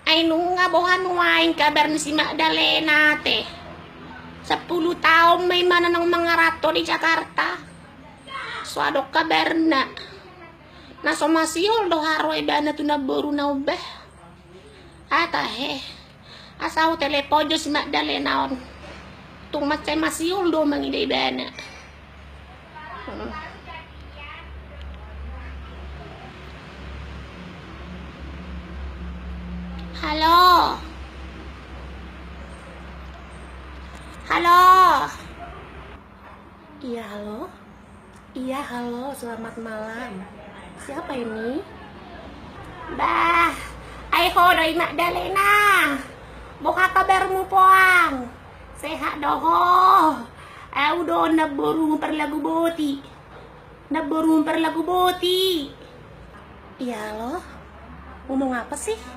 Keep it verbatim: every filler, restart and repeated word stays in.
Ai nunga boha nuaeng kabar ni si Magdalena te? Sampulu taon ma imana naung mangaranto di Jakarta. So adong kabarna. Na so masihol do haroa ibana tu namboruna on bah. Atahe. Asa hutelepon jo si Magdalena on. Tung mansai masihol do mangida ibana. Halo. Halo. Iya, halo. Iya, halo, selamat malam. Siapa ini? Bah, ai ho do i Magdalena. Boha kabarmu poang? Sehat do ho? Au do namboru parlagu boti. Namboru parlagu boti. Iya, halo. Ngomong apa sih?